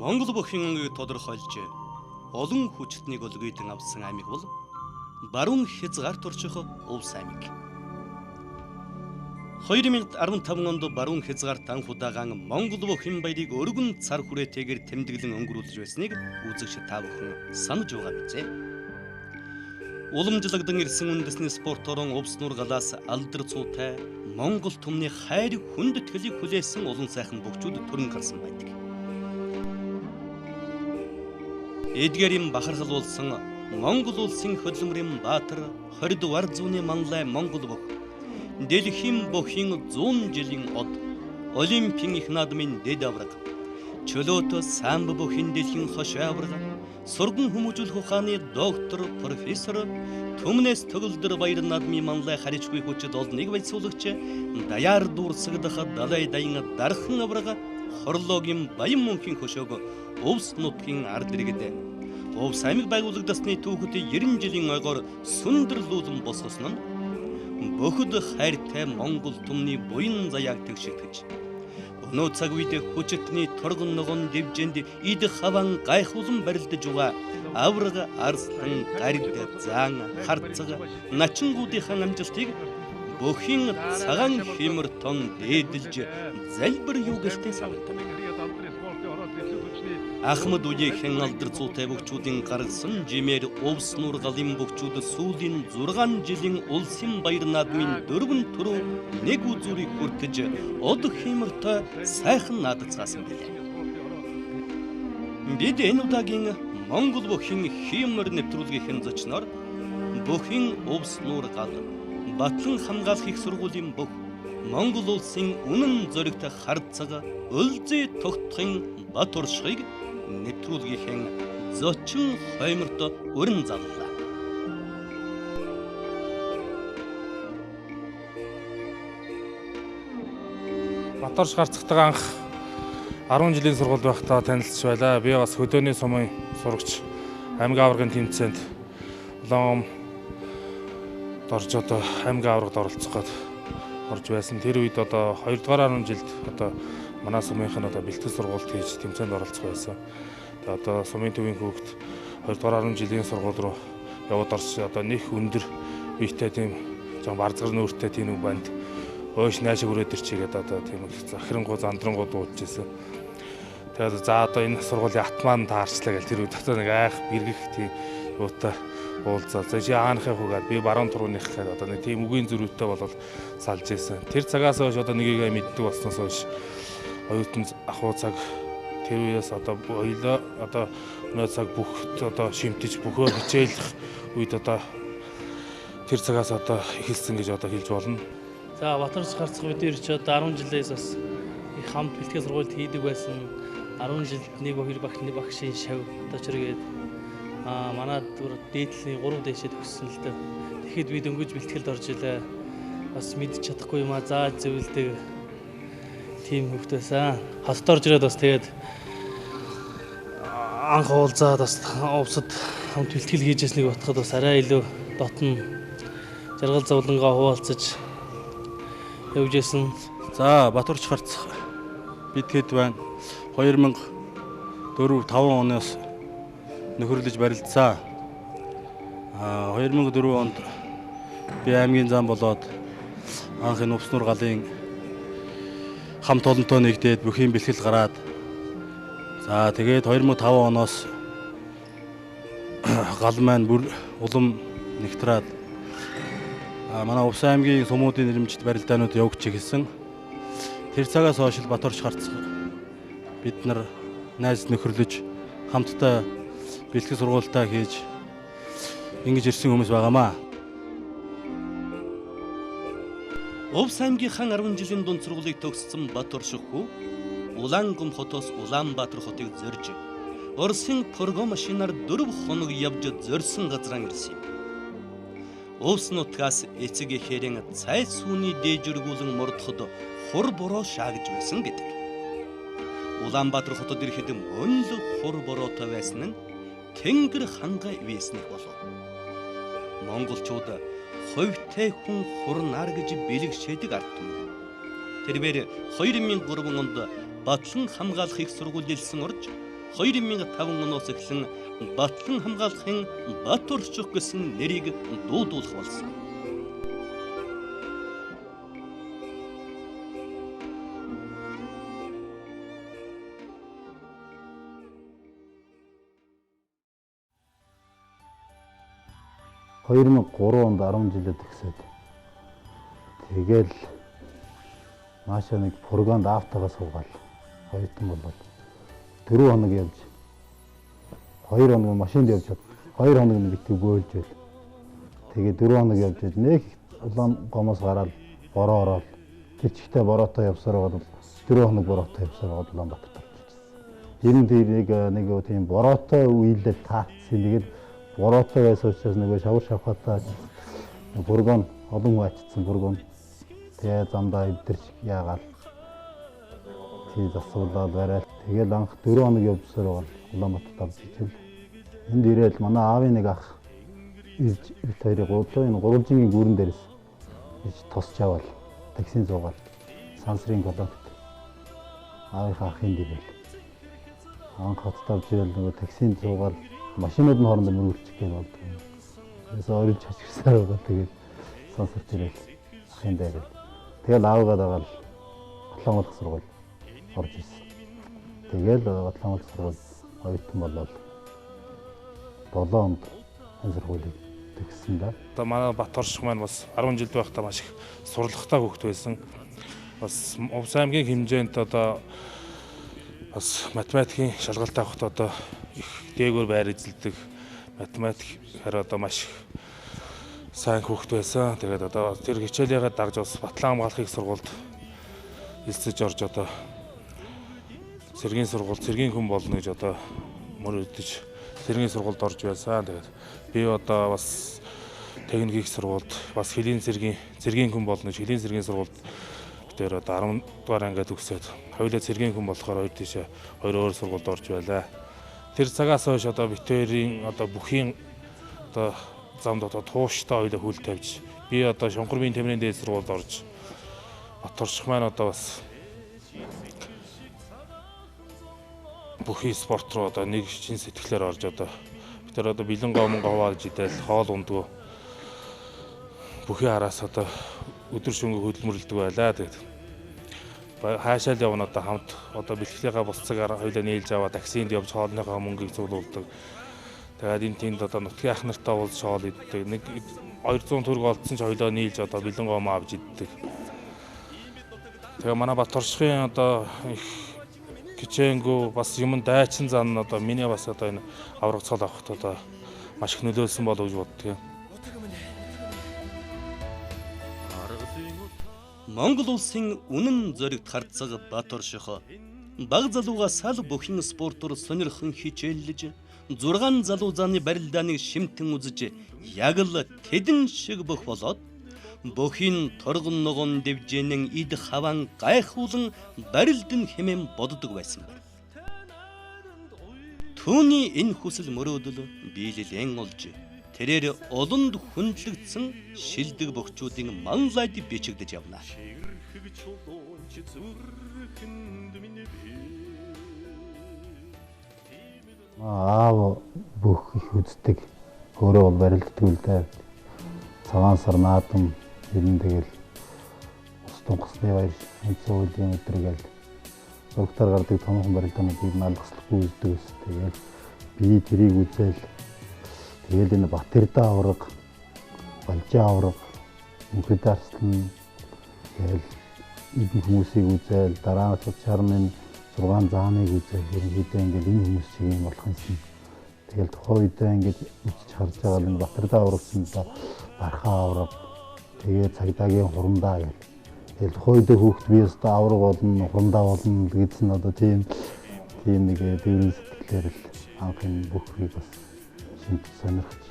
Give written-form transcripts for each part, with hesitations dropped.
Монгол бүхийн өнгийг тодорхойлж олон хүчтнийг өлгийдэн авсан аймаг бол баруун хязгаарт орчих Увс аймаг. 2015 онд баруун хязгаарт анх удаага Монгол бүхийн баярыг өргөн цар хүрээтэйгээр тэмдэглэн өнгөрүүлж байсныг үзэгч та бүхэн санаж байгаа биз ээ. Уламжлагдсан ирсэн үндэсний спортоор Увс нуур галаас алдар цуутай Монгол түмний хайр хүндэтгэлийг хүлээсэн олон сайхан бөгчүүд төрөн гарсан байдаг. Эдгээрийн бахархал болсон Монгол улсын хөдөлмөрийн баатар 20 дугаар зууны манлай Монгол бөх, дэлхийн бөхийн 100 жилийн од, Олимпийн их наадмын дэд авраг, чөлөөт самбо бөхийн дэлхийн хошой авраг, сурган хүмүүжүүлэх ухааны доктор, профессор, түмнээс төгөлдөр баяр наадмын манлай харичгүй хүчит олныг баясуулагч, даяар дүүрсэгдэх далай даян дархан авраг, хорлоогийн баян мөнхийн хөшөөг Увс нутгийн ард иргэд Увс аймаг байгуулагдсаны түүхэд 90 жилийн ойгоор сүндэрлүүлэн босгосон нь бөхөд хайртай Монгол түмний буян заяаг тэгшигтгэж өнөө цаг үед хүчитний торгон ногоон дэвжээнд ид хаван гайхуулан барилдаж байгаа авраг арслан гарид заан харцаг начингуудынхаа амжилтыг бөхийн цагаан химэр тон дээдэлж залбир юу гэлтэй санагдав. Ахмад үеийнхэн алдар зуутай бөгчүүдийн гаргасан жимээр Увс нуур галын бөгчүүд сүүлийн 6 жилийн улсын баяр наадмын дөрвөн төрөв нэг үзүүрийг хүртэж од хиймортой сайхан наадацгаасан билээ. Бид энэ удаагийн Монгол бүхийн хиймор нэвтрүүлгийнхэн зочноор бүхийн Увс нуур гал Батлан хамгаалах их сургуулийн бүх Монгол улсын үнэн зоригт харцаг өлзий тогтхын бат уршигыг нэвтрүүлгийнхэн зочин хойморт өрн заллаа. Баторш гарцагтайгаа анх 10 жилийн сургуульд байхдаа танилцж байлаа. Би бас хөдөөний сумын сурагч аймаг аваргын тэмцээнд улаан дорж одоо аймаг аваргад оролцох гээд орж байсан. Тэр үед одоо 2 дугаар 10 жилд одоо манай сумынх нь одоо бэлтгэл сургуульд хийж тэмцээнд оролцох байсан. Тэгээ одоо сумын төвийн хүүхд 2 дугаар 10 жилийн сургууль руу яваад орж одоо нэх өндөр биетэй тийм жоон барзгар нүүртэй тийм нэг банд өөш наашиг өрөөд ирчихгээд одоо тийм захирангуу зандрангуу дуудаж ирсэн. Тэгээд за одоо энэ сургуулийн атман таарчлаа гэл тэр үед одоо нэг айх бэргэх тийм юутай уулзаа. За чи аанахын хүүгээд би баруун турууных гэхэд одоо нэг тийм үгийн зөрүүтэй болол салж исэн. Тэр цагаас хойш одоо нэгийг мэддэг болсноос хойш оюутан ахуй цаг тэр үеэс одоо ойлоо одоо өнөө цаг бүх одоо шимтэж бөхөө хичээлэх үед одоо тэр цагаас одоо эхэлсэн гэж одоо хэлж болно. За Баторч гарцах бид нар ч одоо 10 жилээс бас их хамт бэлтгэл сургуульд хийдэг байсан. 10 жилд нэг хоёр багш нэг багшийн шав одоо чиргээд манай бүр дээдлийн 3 дээшээ төгссөн л дээ. Тэгэхэд би дөнгөж бэлтгэлд орж илээ. Бас мэдж чадахгүй юм а зааж зөвлөдөг тийм хөвгтөөсөн. Хотод орж ирээд бас тэгээд анх уулзаад бас увсад хамт бэлтгэл хийжсэнийг бодоход бас арай илүү дотно жаргал зовлонгоо хуваалцаж явж исэн. За Баторч гарцах бид хэд байна. 2004 5 оноос нөхөрлөж барилдсан. 2004 онд би аймгийн зам болоод анх энэ Увс нуур галын хамт олонтой нэгдээд бүхийн бэлтгэл гараад за тэгээд 2005 оноос гал маань бүр улам нэгтраад манай Увс аймгийн сумуудын нэрмжит барилдаанууд явагч эхэлсэн. Тэр цагаас хойш Баторч гарцах бид нар найз нөхөрлөж хамтдаа бэлтгэл сургуультаа хийж ингэж ирсэн хүмүүс байгаамаа. Увс аймгийнхаа 10 жилийн дунд сургуулийг төгссөн Баторших хүү Улаангум хотоос Улаанбаатар хотыг зорж Оросын Пурго машинаар 4 хоног явж зорьсон газраа ирсэн юм. Увс нутгаас эцэг эхээрэн цай сүүний дээжргүүлэн мордоход хур бороо шаагж байсан гэдэг. Улаанбаатар хотод ирэхэд мөн л хур бороотой байсан нь Тэнгэр хангай вэсних болов. Монголчууд хувьтай хүн хурнаар гэж бэлэгшээдэг ард түмэн. Тэрээр 2003 онд Батлан хамгаалах их сургууль дэлсэн орж 2005 оноос эхлэн Батлан хамгаалахын Баторших гэсэн нэрийг дуудуулах болсон. — 2003 онд 10 жилээ төгсөөд тэгэл наашаа нэг фургонд автогаа суугаал оюутан болоод 4 хоног явж 2 хоног машинд явж 2 хоног нэг битгий бөөлж байл. Тэгээ 4 хоног явж нэг улаан гомоос гараад бороо ороод тэр чигтээ бороотой явсаар байгаад бол 4 хоног бороотой явсаар байгаад Улаанбаатарт орж ирсэн. Тэр нь тэр нэг тийм бороотой үеэлээ таацсан. Тэгээд бороотой байсан учраас нөгөө шавар шавхаатай бургон олон хүн ачсан бургон. Тэгээ замдаа эвдэрч яагаал тий засуулаад барайл. Тэгэл анх 4 хоног явжсаар байгаа Улаанбаатарт орж ижил. Энд ирээл манай аавын нэг ах ирж бит хоёрыг гурлаа энэ гурвалжингийн гүрэн дээрээс ирж тосч аваад таксин суугаад сансрын колонкт аавынхаа ахын дэрэл анх хотод авч ирэл нөгөө таксинд суугаад машинууд нь хоорондоо мөргөлчих гэх болдог. Тэрээс орилж хачирсаар байгаа тэгэл сансарт ирэл ахын дээрэл. Тэгэл аавгаа дагаал Батлан хамгаалах сургууль орж ирсэн. Тэгэл Батлан хамгаалах сургууль оюутан болоод 7 онд энэ сургуулийг төгссөн да. Одоо манай Баторших маань бас 10 жил байхдаа маш их сурлагатай хүүхэд байсан. Бас Увс аймгийн хэмжээнд одоо бас математикийн шалгалт авахд одоо их дээгүүр байр эзэлдэг математик хараа одоо маш их сайн хүүхэд байсан. Тэгээд одоо тэр хичээлээгээ дагж бас Батлан хамгаалахыг сургуульд элсэж орж одоо цэргийн сургууль, цэргийн хүн болно гэж одоо мөрөдөж цэргийн сургуульд орж байсан. Тэгээд би одоо бас техникийн сургуульд бас хөлийн цэргийн хүн болно гэж хөлийн цэргийн сургуульд битээр одоо 10 дугаар ангиад төгсөөд хоёулаа цэргийн хүн болохоор хоёр тийшээ хоёр өөр сургуульд орж байлаа. Тэр цагаас хойш одоо битээрийн одоо бүхийн одоо замд одоо тууштай хоёулаа хөл тавьж би одоо Шонхормын Тэмрийн дээд сургуульд орж Баторших маань одоо бас бүхий спорт руу одоо нэг чин сэтгэлээр орж одоо бид нар одоо бэлэн гомон хувааж идэл хоол ундгүй бүхий араас одоо өдөр шөнөгүй хөдөлмөрлөдөг байлаа. Тэгээд хаашаа л явна одоо хамт одоо бэлтгэлийнхаа бус цагаар хоёулаа нийлж аваад таксинд явж хоолныхоо мөнгийг цуглуулдаг. Тэгээд энэ тэнд одоо нутгийн ах нартай уулзч хоол иддэг. Нэг 200 төгрөг олдсон ч хоёулаа нийлж одоо бэлэн гомон авч иддэг. Тэгээ манай Баторшихын одоо их хичээнгүй бас юм дайчин зан одоо миний бас одоо энэ авраг цол авахт одоо маш их нөлөөлсөн болов гэж боддог. Монгол улсын үнэн зоригт харцаг Баторших баг залууга сал бүхэн спортоор сонирхон хичээллэж 6 залуу заны барилдааныг шимтэн үзэж яг л тэдэн шиг бөх болоод бүхийн торгон ногоон дэвжээнэн эд хаван гайхуулан барилдан хэмээн боддог байсан байна. Түүний энэ хүсэл мөрөөдөл биелэлэн олж тэрээр олонд хүндлэгдсэн шилдэг бөхчүүдийн манлайд бичигдэж явна. Аав бүх их үздэг. Өөрөө бол барилддаг л дээ. Цагаан сар наадам ер нь тэгэл ус тунхасны баяр, үндсэн хуулийн өдөр гэл зурагтаар гардаг томоохон барилдаануудыг алгаслахгүй үздэг ус. Тэгэл би тэрийг үзэл тэгэл энэ Батэрдаа авраг, Балжаа авраг, Мөнхөд арслан тэгэл эдэн хүмүүсийг үзэл дараа нь шарны 6 зааныг үзэл ерөнхийдөө ингээл энэ хүмүүс чиг юм болох юмсан. Тэгэл тухайн үедээ ингээд үзэж харж байгаа л энэ Батэрдаа аврагсан да Бархаа авраг, тэгээ цагдаагийн хурамдаа гэл. Тэгэл тухайн үедээ хүүхэд би өстө авраг болно, хурамдаа болно гэсэн одоо тийм нэг дэврэн сэтгэлээр л анх энэ бүхнийг бас шинж сонирхож.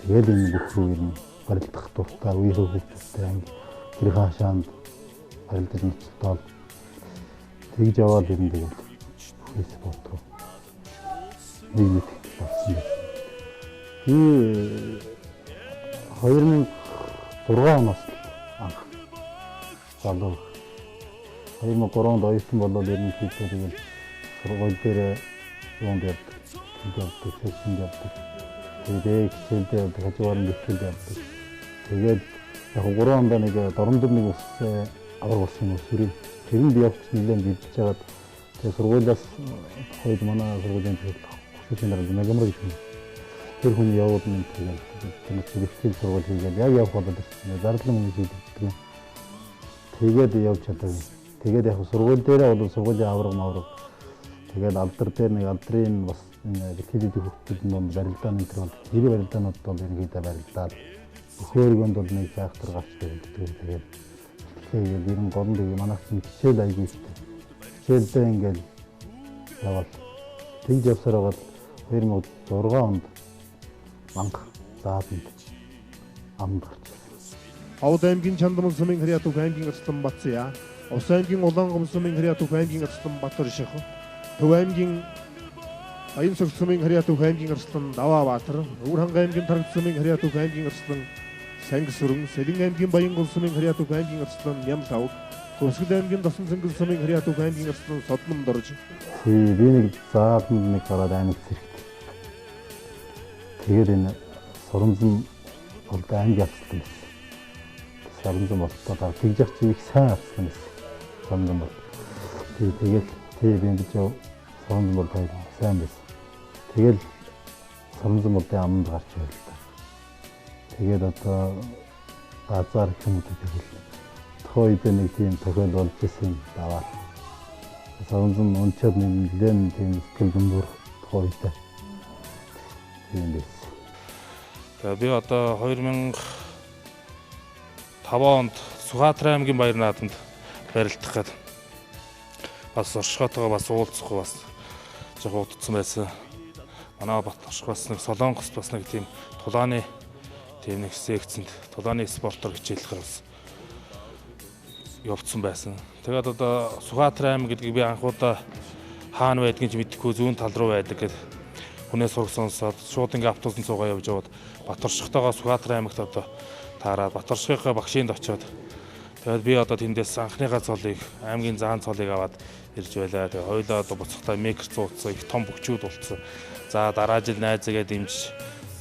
Тэгэл энэ бүх рүү ер нь барилдах дуртай үеийнхээ хүүхдүүдтэй анги гэрийн хашаанд барилдаж ноцтол тэгж яваал ер нь тэгэл бүхий спорт руу нэг мэтгэл болсон байсан. Би 2006 оноос анх залуу 2003 онд оюутан болоод ерөнхийдөө тэгэл сургууль дээр юунд явдаг. Тэнд явдаг, секшнд явдаг. Тэгээд хичээлдээ явдаг, хажуугаар нь бэлтгэлд явдаг. Тэгээд яг 3 ондоо нэг Дорнодор нэг ус аварга улсын өсвөрийн тэрэнд явж нэлээд бэлдэж хагаад тэгээд сургуулиас тухайд манай сургуулийн төлөөлөх хөшүүрийн дараа Нагамар гэж хүн. Тэр хүн явууд нь тэгээд тэр бэлтгэл сургууль хийгээд яг явах болоод ирсэн. Зарлан өмнө хийдэг юм. Тэгээд явж чадаагүй. Тэгээд яг сургууль дээрээ бол сургуулийн аварга маварга тэгээд алдар дээр нэг алдрын бас энэ бэлтгэлийн хүүхдүүд нь барилдаан энэ төр бол хэрэг барилдаанууд бол ерөнхийдөө барилдаад өхөөргөнд бол нэг фактор гарч барилддаг. Тэгээд бэлтгэлээ 93 тэгээ манайх чинь хичээл аягүй ихтэй. Хичээлдээ ингээл явал тэгж явсаар байгаад 2006 онд банк зааданд амд гарч ирсэн. Ховд аймгийн Чандмал сумын Харьяатүх аймгийн Арслан Батсыя, Ус аймгийн Улаангом сумын Харьяатүх аймгийн Арслан Батөрших, Төв аймгийн Баянсүрх сумын Харьяатүх аймгийн Арслан Даваабаатар, Өвөр хангай аймгийн Тараг сумын Харьяатүх аймгийн Арслан Сангисүрэн, Сэлэн аймгийн Баянгол сумын Харьяатүх аймгийн Арслан Нямлавг, Хөвсгөл аймгийн Досон цэнгэл сумын Харьяатүх аймгийн Арслан Содмон дорж. Тий, би нэг зааланд нэг гараад аймаг зэрэгт. Тэгээд энэ Сурамзан болд аймгийн арслан байсан. Сурамзан болтоо тэгж яах чи их сайн арслан байсан. Сурамзан бол. Тий, тэгэл тий би ингэж Сурамзан бол сайн байсан. Тэгэл Сурамзан болдын аманд гарч ирэл та. Тэгээд одоо газар гэх юм уу тэгэл тухайн үед нэг тийм тохиол болж исэн даваад. Сурамзан унчаад нэлээд тийм сэтгэл бөмбөр тухайн үед тийм байсан. Тэгээ би одоо 2005 онд Сүхбаатар аймгийн Баяр наадамд барилдах гээд бас оршихойтойгоо бас уулзахгүй бас жоохон удацсан байсан. Манай Бат орших бас нэг Солонгост бас нэг тийм тулааны тийм нэг секцэнд тулааны спортоор хичээллэхээр бас явцсан байсан. Тэгээд одоо Сүхбаатар аймаг гэдгийг би анхудаа хаана байдгийг ч мэдэхгүй зүүн тал руу байдаг гэд хүнээс сураг сонсоод шууд ингээ автобусын цуугаа явж яваад Баторшихтойгоо Сүхбаатар аймагт одоо таараад Баторшихынхаа багшинд очиод тэгээд би одоо тэндээс анхныхаа цолыг аймгийн заан цолыг аваад ирж байлаа. Тэгээд хоёулаа одоо буцахтаа микро цууцсан их том бөхчүүд болцсон. За дараа жил найзаагаа дэмжиж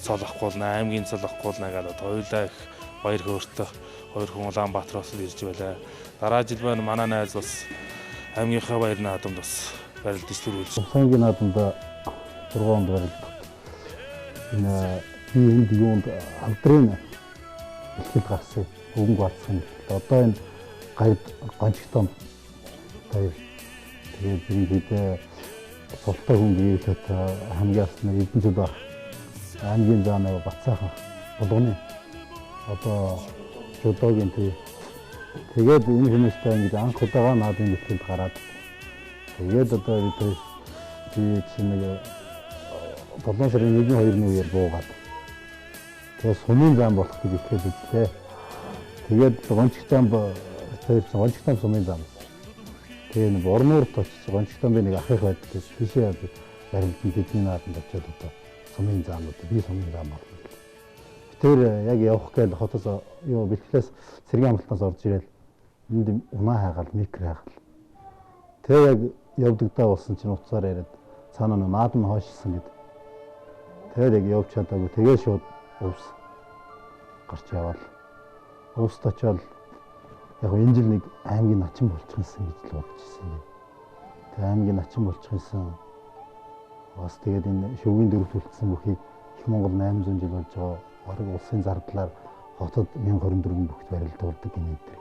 цол авахгүй бол аймгийн цол авахгүй бол гэдэг хоёулаа их баяр хөөртэй хоёр хүн Улаанбаатараас ирж байлаа. Дараа жил байна манай найз бас аймгийнхаа баяр наадамд бас барилдаж төрүүлж. Ус аймгийн наадамд 6 онд барилдах. Энэ би энд юунд алдрын бэлтгэл гарсан. Өвгөн гарсан бэлтгэл. Одоо энэ гайд гончгтон таяр. Тэгээд ерөнхийдөө султай хүн гээвлээд хамгийн асны Эрдэнэт баг аймгийн зааны Бацаахан булганы одоо жудогийн тий. Тэгээд энэ хүмүүстэй ингэж анх удаага наадын бэлтгэлд гараад тэгээд одоо бид би чинь нэг 7 сарын 1-ний 2-ны үеэр буугаад тэгээд сумын зам болох гэж итгэл үзлээ. Тэгээд гончгтан тэр гончгтан сумын зам. Тэгээд Борнуурт очиж гончгтан би нэг ах их байдаг гэж тийшээ барилдан тэдний нааданд очиод одоо сумын замууд би сумын зам болно. Тэр яг явах гээл хотоос юу бэлтгэлээс цэргийн амралтаас орж ирэл энд унаа хайгаал микро хайгаал. Тэгээ яг явдагдаа болсон чинь уцаар яриад цаана нэг наадам хойшилсан гэд. Тэгээд яг явж чадаагүй. Тэгээ шууд увс гарч яваал. Увст очиод яг энэ жил нэг аймгийн начин болчихсон гэж л бодож ирсэн юм. Тэгээ аймгийн начин болчихсон. Бас тэгээд энэ шөвгийн дөрөвт үлдсэн бүхийг их Монгол 800 жил болж байгаа бараг улсын зардлаар хотод 1024 бүхт барилдуулдаг гинэ энэ төр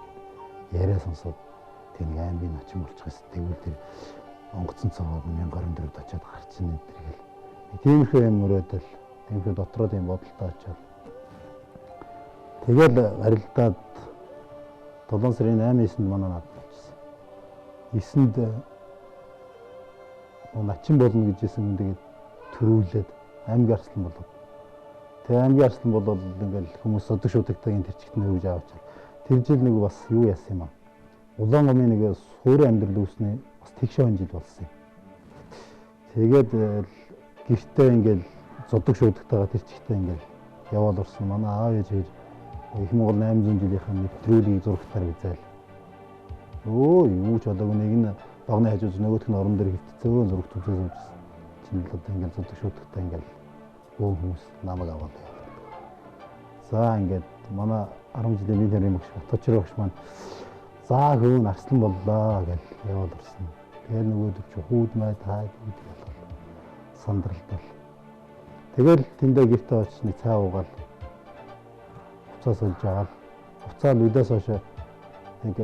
гээд яриа сонсоод тэг нэг аймгийн начин болчихсон. Тэгвэл тэр онгоцон цогоод 1024-д очиод гарч ийн энэ төр гэл. Тиймэрхүү юм мөрөөдөл, тиймэрхүү дотроо тийм бодолтой очиод. Тэгэл барилдаад 7 сарын 8-9-нд манай наад болчихсон. 9-нд начин болно гэж хэлсэн тэгээд төрүүлээд аймгийн арслан болов. Тэгээ аймгийн арслан болвол ингээл хүмүүс судаг шуудагтайгийн тэр чигт нөрөж авчаа. Тэр жил нэг бас юу яасан юм аа. Улаан гомын нэг суурин амьдрал үүснэ бас тэгш он жил болсон юм. Тэгээд гэртээ ингээл зудаг шуудагтайгаа тэр чигтээ ингээл яваал орсон. Манай аав ээж хоёр их Монгол 800 жилийнхаа нэвтрүүлгийг зурагтаар үзээл. Өө юу ч болоогүй нэг нь догны хажууд нөгөөх нь орон дээр хөвтцөөн зурагт үзээ сууж. чинь л одоо ингээл зудаг шүтгтэй ингээл бөөн хүмүүс намайг аваад яваад. За ингээд манай 10 жилийн миний хэрэг багш Баточроо багш маань за хөвөн арслан боллоо гэж яваад орсон. Тэгээд нөгөөдөг чи хүүд май таа гэдэг болол сандралтал. Тэгэл тэндээ гэртээ очиж нэг цай уугаал хуцаа сольж агаал хуцаа л өдөөс хойш нэг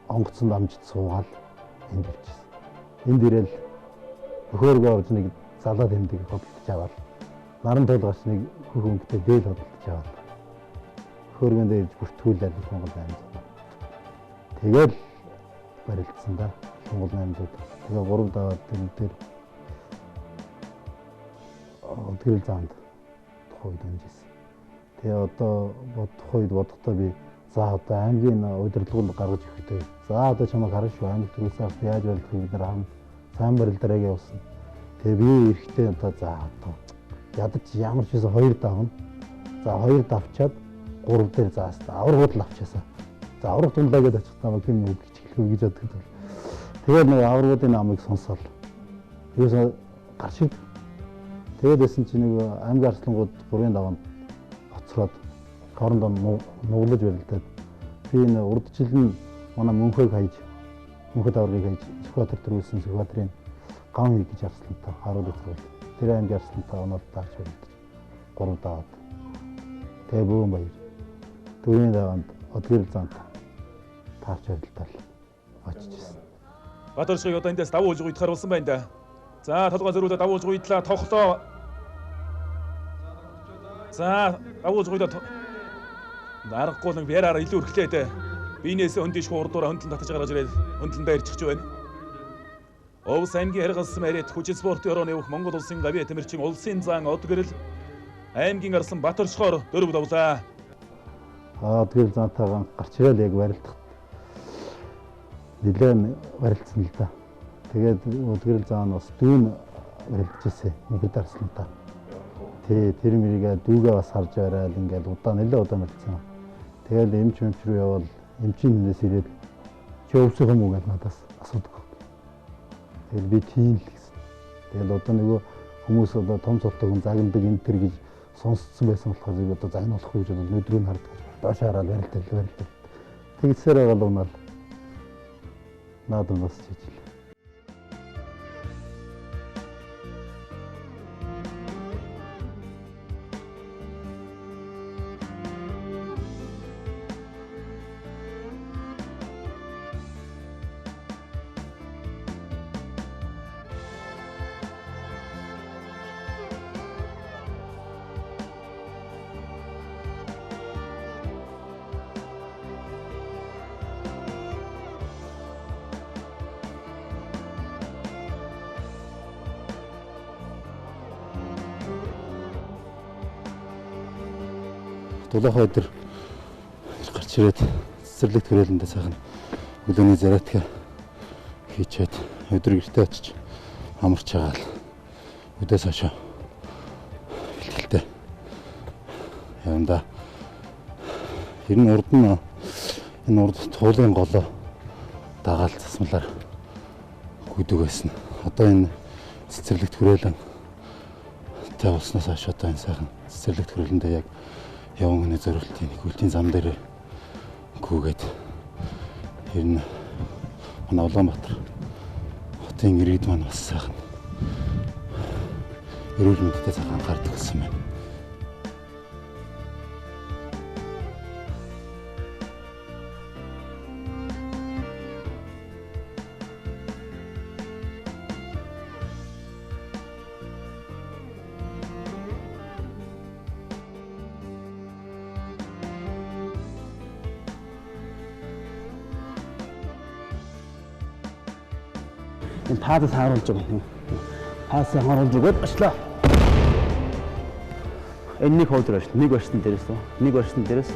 онгоцонд амжид суугаал энд ирчихсэн. Энд ирээл хөхөөргөө орж нэг залаа тэмдэг хөдөлж аваад наран тулгаас нэг хөх өнгөтэй дээл хөдөлж аваад хөхөөргөн дээр ирж бүртгүүлээд Монгол 800. Тэгэл барилдсан да. Монгол 800. Тэгээ 3 даваад тэр дээр Өдгөрөл заанд тухайн үед унжсэн. Тэгээ одоо бодох үед бодохдоо би за одоо аймгийн удирдлагууд гаргаж өгөхдөө. За одоо чамайг харна шүү. Аймаг төрөөс авсан яаж барилдах бид нар хам сайн барилдараа явсан. Тэгээ би эрэхтэй одоо за одоо ядаж ямар ч байсан 2 давна. За 2 давчаад 3 дээр заасан. Аврагууд л авчаасаа. За авраг тунлаа гэдээ очих намайг юм үг хэлэхгүй гэж боддог. Тэгээд нэг аврагуудын намыг сонсоол. Юусоо гарч ирдэг. Тэгээд байсан чинь нэг аймгийн арслангууд 3-ын даваанд хоцроод хоорондоо нуглаж барилдаад би энэ урдчил нь манай мөнхөйг хайж мөнхөд аврагыг хайж Сүхбаатар төрүүлсэн Сүхбаатарын ган хий гэж арслантай харуул эзрүүл. Тэр аймгийн арслантай оноод таарч барилдаж 3 даваад. Тэгээ бөөн баяр. Дөрвийн даваанд Одгэрэл заанд таарч барилдаал очиж ирсэн. Батөршиг одоо эндээс давуу хөлж уйдахаар болсон байна да. За толгой зөрүүлээ давуу хөлж уйдлаа тоглоо. За давуу хөлж уйдаа даргагүй нэг яраар илүү өрхлээ дээ. Биенээс өндөш хурдуур хөндлөн татаж гаргаж ирээд хөндлөн дээр чихж байна. Овс аймгийн харгалсан мэрэт хүчин спортын орооны явах Монгол улсын гавьяа тэмэрчин улсын зан Одгэрэл аймгийн арслан Батөршгоор 4 давлаа. Одгэрэл заантайгаа гарч ирээл яг барилдах нэлээд барилцсан л да. Тэгээд Өдгөрөл заа нь бас дүүн барилдаж ирсэн. Мөнхөд арслантай. Тэ тэр мэрийгээ дүүгээ бас харж барайл ингээл удаа нэлээд удаан барилцсан. Тэгэл эмч эмч рүү явбал эмчийн хүнээс ирээд чи өвсөх юм уу гэж надаас асуудаг. Тэгэл би тийм л гэсэн. Тэгэл одоо нөгөө хүмүүс одоо том цолтой хүн загнадаг энэ төр гэж сонсцсон байсан болохоор зэрэг одоо загнуулахгүй гэж одоо нүд рүү нь хардаг. Доош хараад барилдал барилдал. Тэгсээр байгаа л унаал. Наадам бас чижил. Дулаахан өдөр гарч ирээд цэцэрлэгт хүрээлэндээ сайхан өглөөний зарядка хийчээд өдөр гэртээ очиж амарч байгаа л өдөөс хойш бэлтгэлтэй яванда. Ер нь урд нь энэ урд туулын голоо дагаал засмалаар гүйдэг байсан. Одоо энэ цэцэрлэгт хүрээлэн тэ болсноос хойш одоо энэ сайхан цэцэрлэгт хүрээлэндээ яг яван хүний зориултын гүйлтийн зам дээр гүгээд ер нь манай Улаанбаатар хотын иргэд маань бас сайхан эрүүл мэндэд сайхан анхаардаг болсон байна. Энэ таазаас харуулж өгнө. Таазаас харуулж өгөөд очлоо. Энэ нэг хувь дээр очно. Нэг орсон дээрээс нэг орсон дээрээс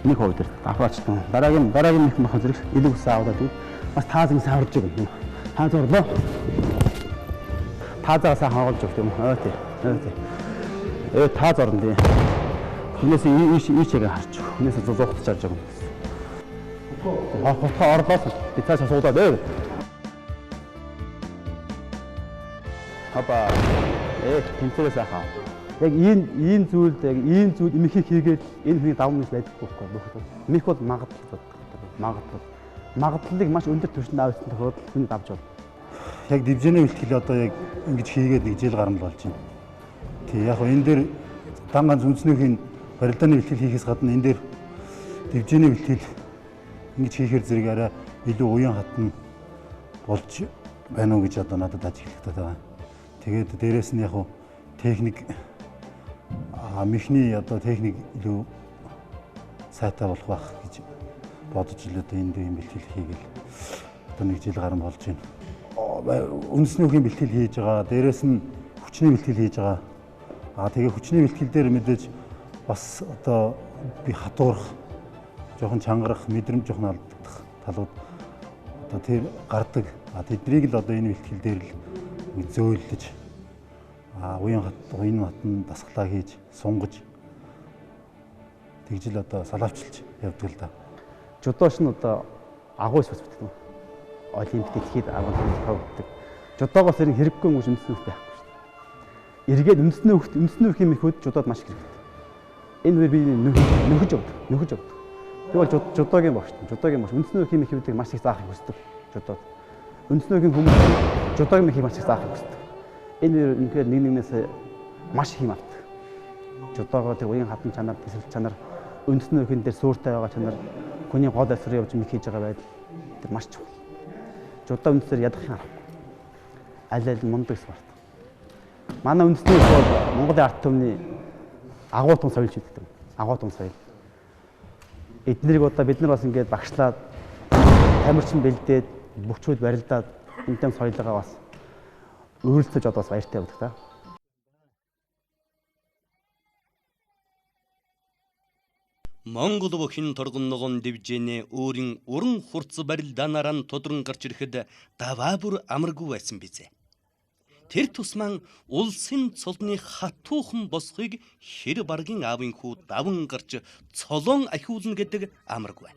нэг хувь дээр давхар очно. Дараагийн нэг мах зэрэг илүү ус аваад тийм. Бас таазыг харуулж өгнө. Тааз орлоо. Таазаас харуулж өгөх юм. Ой тий. Ой тий. Тааз орно тий. Хүнээс ийш яг харч. Хүнээс зугтаж харж өгнө. Хотхоо орлоос би цаашаа суудаад ээ. Хопа. Тэнцвэрээ сайхан. Яг ийм зүйлд яг ийм зүйл эмхийг хийгээд энэ хүний даван гэж байдаггүй байхгүй бүх. Эмх бол магадлал боддог. Магадлалыг маш өндөр түвшинд авсан тохиолдолд хүний давж болно. Яг дивжиний бэлтгэл одоо яг ингэж хийгээд нэг жил гарan болж байна. Тий яг энэ дээр дан ганц үндэснийхийн барилдааны бэлтгэл хийхээс гадна энэ дээр дивжиний бэлтгэл ингэж хийхээр зэрэг арай илүү уян хатан болж байна уу гэж одоо надад ажиглагдаад байгаа. Тэгээд дээрэс нь яг техник мехний одоо техник илүү сайтай болох байх гэж бодож л одоо энэ дээр бэлтгэл хийгээл одоо нэг жил гарan болж байна. Үндэсний үхийн бэлтгэл хийж байгаа. Дээрэс нь хүчний бэлтгэл хийж байгаа. Тэгээ хүчний бэлтгэл дээр мэдээж бас одоо би хатуурах, жоохон чангарах, мэдрэмж жоохон алдах талууд одоо тэр гардаг. Тэднийг л одоо энэ бэлтгэл дээр л зөөлөж уян хатан дасгалаа хийж, сунгаж тэгжил одоо салаавчилж явдаг л да. Жудоош нь одоо агуу спорт гэдэг. Олимп дэлхийд агуу спорт гэдэг. Жудоогоос ер нь хэрэггүй юм үндэсний үхт байхгүй шүү дээ. Эргээд үндэсний үхт, үндэсний үхийн мэхүүд жудоод маш хэрэгтэй. Энэ үе би нөхөж явдаг, Би бол жудоогийн багш. Жудоогийн багш. Үндэсний үхийн мэхүүдийг маш их заахыг хүсдэг. Жудоод. Үндэсний үхийн хүмүүс жудоогийн мэхийг маш их заахыг хүсдэг. Энэ үе үнэхээр нэг нэгнээс маш их юм авдаг. Жудоогоо тэр уян хатан чанар, тэсрэл чанар, үндэсний үхийн дээр сууртай байгаа чанар, хүний гол асар явж мэх хийж байгаа байдал тэр маш чухал. Жудоо үндсээр ядах юм аргагүй. Аль аль мундаг спорт. Манай үндэсний үх бол Монголын ард түмний агуу тун соёл шийддэг. Агуу тун соёл. Эднэрийг одоо бид нар бас ингээд багшлаад тамирчин бэлдээд бөхчүүд барилдаад энэтэй соёлоо бас өөрөлдөж одоо бас баяртай явдаг та. Монгол бүхэн торгонногон дивжэнэ өөрийн уран хурц барилдаанаараа тодрон гарч ирэхэд даваа бүр амаргүй байсан бизээ. Тэр тусмаа улсын цолны хатуухан босхийг хэр баргийн аавын хүү даван гарч цолон ахиулна гэдэг амаргүй.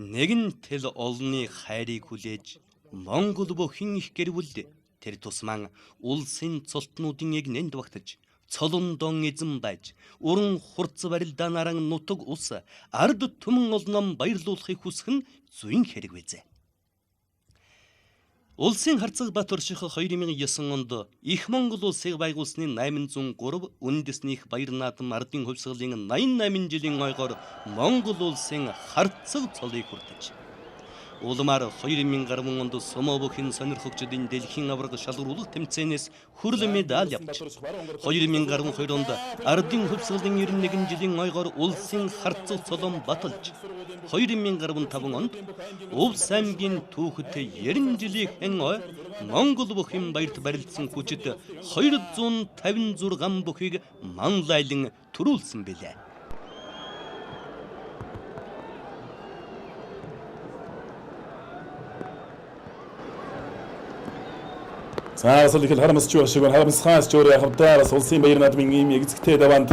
Нэгэн тэл олны хайрыг хүлээж Монгол бүхэн их гэрвэл тэр тусмаа улсын цолтнуудын эгнэнд багтаж цолондон эзэн байж уран хурц барилдаанаараа нутаг ус ард түмэн олном баярлуулахыг хүсэх нь зүйн хэрэг байзээ. Улсын харцаг Батөрших 2009 онд Их Монгол улсыг байгуулсны 803 үндэсний их баяр наадам ардын хувьсгалын 88 жилийн ойгоор Монгол улсын харцаг цолыг хүртэж улмаар 2010 онд Сумо бүхэн сонирхогчдын дэлхийн аварга шалгаруулах тэмцээнээс хүрэл медаль авч 2012 онд ардын хувьсгалын 91 жилийн ойгоор улсын харцаг цолон баталж 2015 онд Увс аймгийн түүхэд 90 жилийн ой Монгол бүхэн баярт барилдсан хүчит 256 бүхийг манлайлан төрүүлсэн билээ. За бас л их харамсч байх шиг байна. Харамсхаас ч өөр яах вэ? Бас улсын баяр наадмын ийм эгзэгтэй даваанд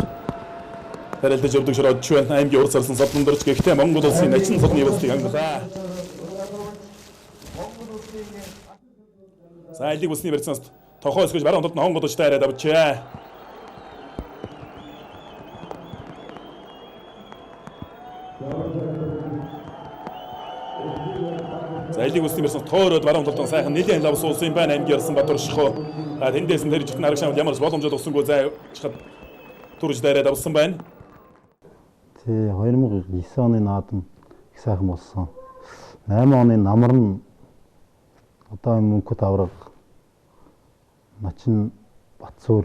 барилдаж явдаг шороо ч байна. Аймгийн урд сарсан содондорч гэхдээ Монгол улсын начин содны явдлыг хангалаа. За элиг усны барьцаас тохоо өсгөж баруун талд нь хонгод очтой арай давчээ. За элиг усны барьцаас тоороод баруун талд нь сайхан нэлээд лав суусан юм байна. Аймгийн ярсан Батөрших. За тэндээс нь тэр жигтэн арагшаан ямар ч боломжтой тусангүй зай чад түрж дайраад авсан байна. Тий 2009 оны наадам их сайхан болсон. 8 оны намар нь одоо мөнхөд авраг начин Батсуур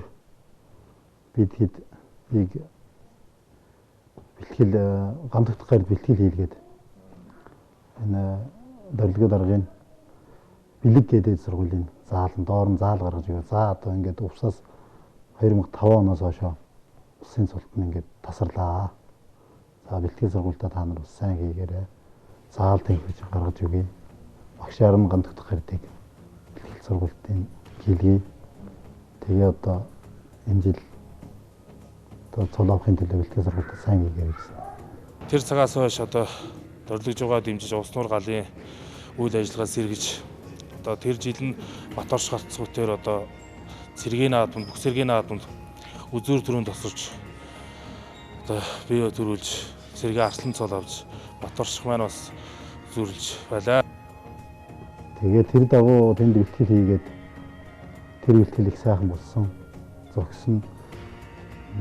бид хэд ийг бэлтгэл гамдагдах гард бэлтгэл хийлгээд энэ дөрөлгөө даргын бэлэг гэдэг сургуулийн заалан доор нь заал гаргаж өгөө. За одоо ингээд увсаас 2005 оноос хойш улсын цолт нь ингээд тасарлаа. За бэлтгэл сургуультай та нар бас сайн хийгээрэй. Заал тэгж гаргаж өгье. Багшаар нь гамдагдах гардыг бэлтгэл сургуультын хийлгэе. Тэгээ одоо энэ жил одоо цол авахын төлөө бэлтгэл сургуультаа сайн хийгээрэй гэсэн. Тэр цагаас хойш одоо дөрөлгөж байгаа дэмжиж улс нуур галын үйл ажиллагаа сэргэж Одоо тэр жил нь Баторш гарцгуутээр одоо цэргийн наадманд, бүх цэргийн наадманд үзүүр түрүүнд тосорч одоо бие төрүүлж цэргийн арслан цол авч Баторших маань бас үзүүрлж байлаа. Тэгээд тэр дагуу тэнд бэлтгэл хийгээд тэр бэлтгэл их сайхан болсон. Зогсон.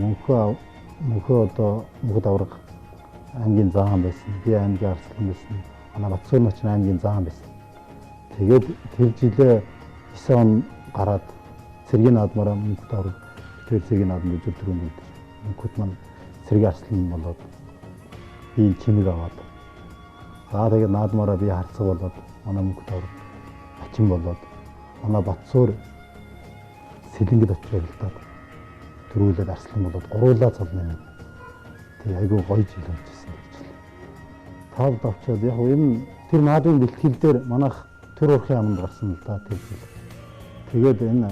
Мөнхөө одоо Мөнхөд авраг аймгийн заан байсан. Би аймгийн арслан байсан. Манай Батсуур начин аймгийн заан байсан. Тэгээд тэр жилээ 9 он гараад цэргийн наадмаараа Мөнхөд авраг тэр цэргийн наадманд үзүүр түрүүнд үлдэж. Мөнхөд маань цэргийн арслан болоод би чимэг аваад. За тэгээд наадмаараа би харцаг болоод манай Мөнхөд авраг ачин болоод манай Батсуур Сэлэнгэд очиж барилдаад төрүүлээд арслан болоод гуруулаа цол нэмээд тэг айгүй гоё жил болж ирсэн гэж л. Тавд авчаад яг энэ тэр наадмын бэлтгэл дээр манайх төр урхын аманд гарсан л да тэр жил. Тэгээд энэ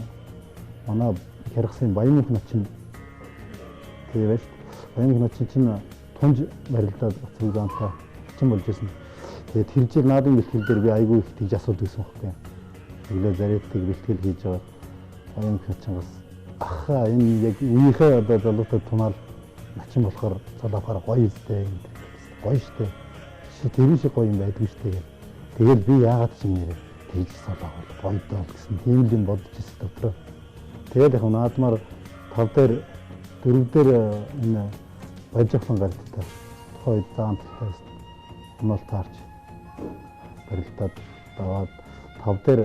манай Хяргасын Баян мөнх начин тийм байж Баян мөнх начин чинь тунж барилдаад Бацрыг заантай ачин болж ирсэн. Тэгээд тэр жил наадмын бэлтгэл дээр би айгүй их тэгж асуудаг гэсэн байхгүй. Өглөө зариатыг бэлтгэл хийж байгаа Баян мөнх начингаас ахаа энэ яг үеийнхээ одоо залуутай тунаал начин болохоор цол авахаар гоё үстэй гэдэг. Гоё штэ. Тэр шиг гоё юм байдгүй штэ гэх. Тэгэл би яагаад ч юм нэрээ тэгж цол авах гоё доо гэсэн тийм л юм бодож ирсэн дотроо. Тэгээд яг наадмаар 5 дээр 4 дээр энэ баяжхан гаралтай. Тухайн үед заан талтай байсан. Унаал таарч барилдаад даваад 5 дээр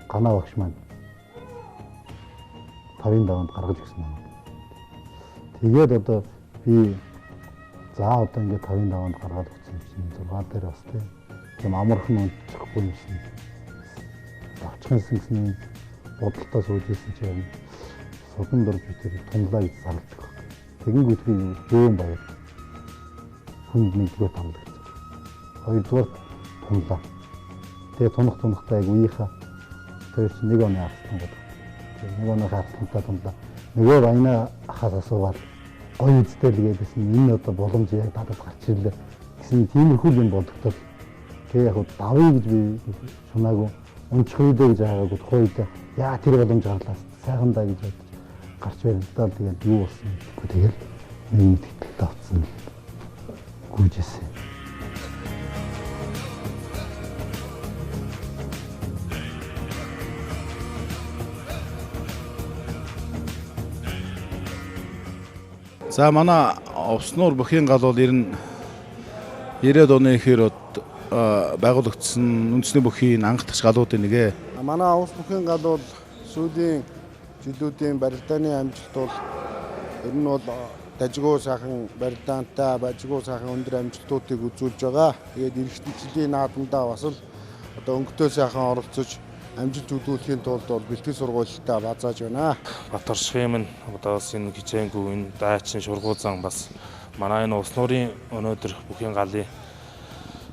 ганаа багш маань 5-ын даванд гаргаж өгсөн юм. Тэгээд одоо би за одоо ингээд 5-ын даванд гаргаад өгсөн юм чинь 6 дээр бас тийм амархан унтчихгүй юм шиг. Авчихсан гэсэн бодолтой сууж исэн чинь судан дурж битэр тунлаа гэж зарлдаг. Тэгэнгүүт би бөөн баяр. Хүнд нэгдүгээр тамлагдсан. Хоёрдугаар тунлаа. Тэгээ тунах тунахтай яг үеийнхаа тэр чинь нэг оны арслан гэдэг. Нэг оны арслантай тунлаа. Нөгөө баяна ахаас асуугаад гоё үстэй л гэдээсэн энэ одоо боломж яг надад гарч ирлээ гэсэн тиймэрхүү юм бодогдол. Тэгээ яг давъя гэж би шунаагүй унчих үедээ гэж байгаагүй тухайн үед яа тэр боломж гарлаа сайхан даа гэж бодож гарч барилдаа тэгэл юу болсон гэхгүй тэгэл нэг мэтгэлтэй авцсан л гүйжсэн. За манай Увснуур бүхийн гал бол 90-ад оны ихээр байгуулагдсан үндэсний бүхийн анхдагч галуудын нэг. Манай Увс бүхийн гал бол сүүлийн жилүүдийн барилдааны амжилт бол ер нь бол дажгүй сайхан барилдаантай, бажгүй сайхан өндөр амжилтуудыг үзүүлж байгаа. Тэгээд эх жилийн наадамдаа бас л одоо өнгөтэй сайхан оролцож амжилт үзүүлэхийн тулд бол бэлтгэл сургуультай базааж байна. Баторшихын минь одоо бас энэ хичээнгүй энэ дайчин шургуузан бас манай энэ Увснуурын өнөөдөр бүхийн галын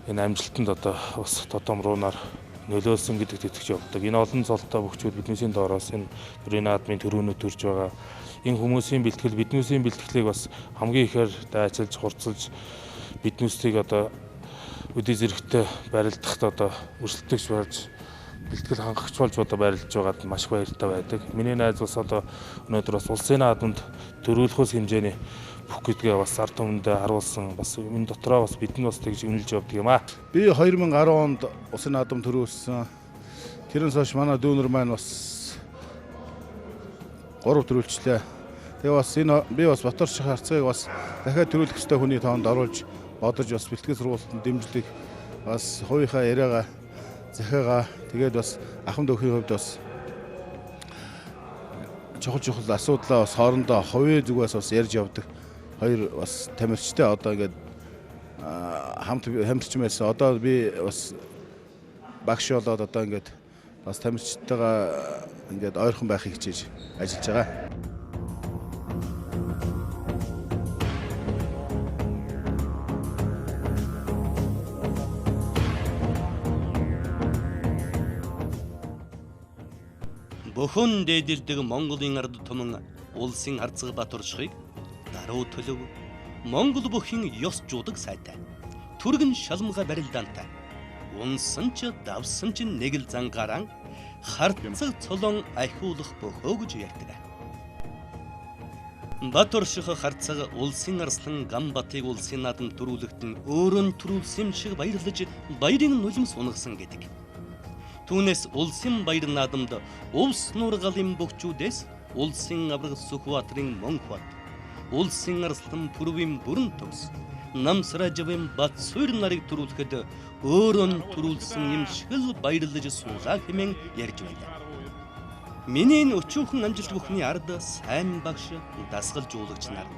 энэ амжилтанд одоо бас тодом руунаар нөлөөлсөн гэдэгт итгэж явдаг. Энэ олон цолтой бөхчүүд биднээсийн доороос энэ төрийн наадмын төрөөнүүд төрж байгаа. Энэ хүмүүсийн бэлтгэл биднээсийн бэлтгэлийг бас хамгийн ихээр дайчилж, хурцлж биднээсийг одоо өдий зэрэгтэй барилдахад одоо өрсөлдөгч болж бэлтгэл хангагч болж одоо барилж байгаад маш их баяртай байдаг. Миний найз бас одоо өнөөдөр бас улсын наадамд төрүүлэхээс хэмжээний бүх гэдгээ бас ард түмэндээ харуулсан. Бас энэ дотроо бас бид нь бас тэгж үнэлж явдаг юм аа. Би 2010 онд улсын наадам төрүүлсэн. Тэрнээс хойш манай дүүнер маань бас 3 төрүүлчлээ. Тэгээ бас энэ би бас Баторших харцгааг бас дахиад төрүүлэх ёстой хүний тоонд оруулж бодож бас бэлтгэл сургуультанд дэмжлэг бас хувийнхаа яриагаа захиагаа тэгээд бас ахын дөхрийн хувьд бас чухал асуудлаа бас хоорондоо хувийн зүгээс бас ярьж явдаг. Хоёр бас тамирчтай одоо ингээд хамт хамтарч байсан. Одоо би бас багш болоод одоо ингээд бас тамирчтайгаа ингээд ойрхон байхыг хичээж ажиллаж байгаа. Бөхөн дээдэлдэг Монголын ард түмэн улсын харцаг Баторшихыг даруй төлөв Монгол бүхийн ёс жуудаг сайтай. Түргэн шалмга барилдаантай. Унсан ч давсан ч нэг л зангаараа харцаг цолон ахиулах бөхөө гэж ярьдаг. Баторших харцаг улсын арслан Гамбатыг улсын наадам төрүүлэгтэн өөрөө нь төрүүлсэн юм шиг баярлаж баярын нулимс унгасан гэдэг. Түүнээс улсын баяр наадамд Увс нуургалын бөхчүүдээс улсын авраг Сүхбаатарын Мөнхбат, улсын арслан Пүрвийн бүрэн төгс, Намсражавын Батсуур нарыг төрүүлэхэд өөрөө нь төрүүлсэн юм шиг л баярлаж суулаа хэмээн ярьж байлаа. Миний энэ өчүүхэн амжилт бүхний ард сайн багш, дасгалжуулагч нар,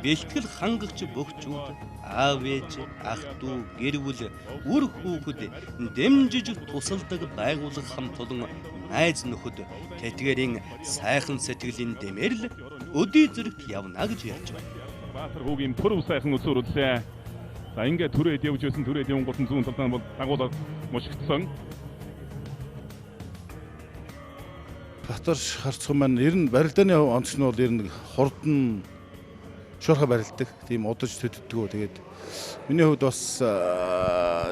бэлтгэл хангагч бөхчүүд, аав ээж, ах дүү, гэр бүл, үр хүүхэд дэмжиж тусалдаг байгууллага хамт олон найз нөхөд тэтгэрийн сайхан сэтгэлийн дэмээр л өдий зэрэгт явна гэж ярьж байна. Баатар хүүгийн пүрэв сайхан өсөөр үзлээ. За ингээд түрээд явж байсан, түрээд явангууд зүүн талдаа бол дагуулаад мушигдсан. Баторш харцхан маань ер нь барилдааны онц нь бол ер нь хурдан шуурхай барилдаг. Тийм удаж төддгөө. Тэгээд миний хувьд бас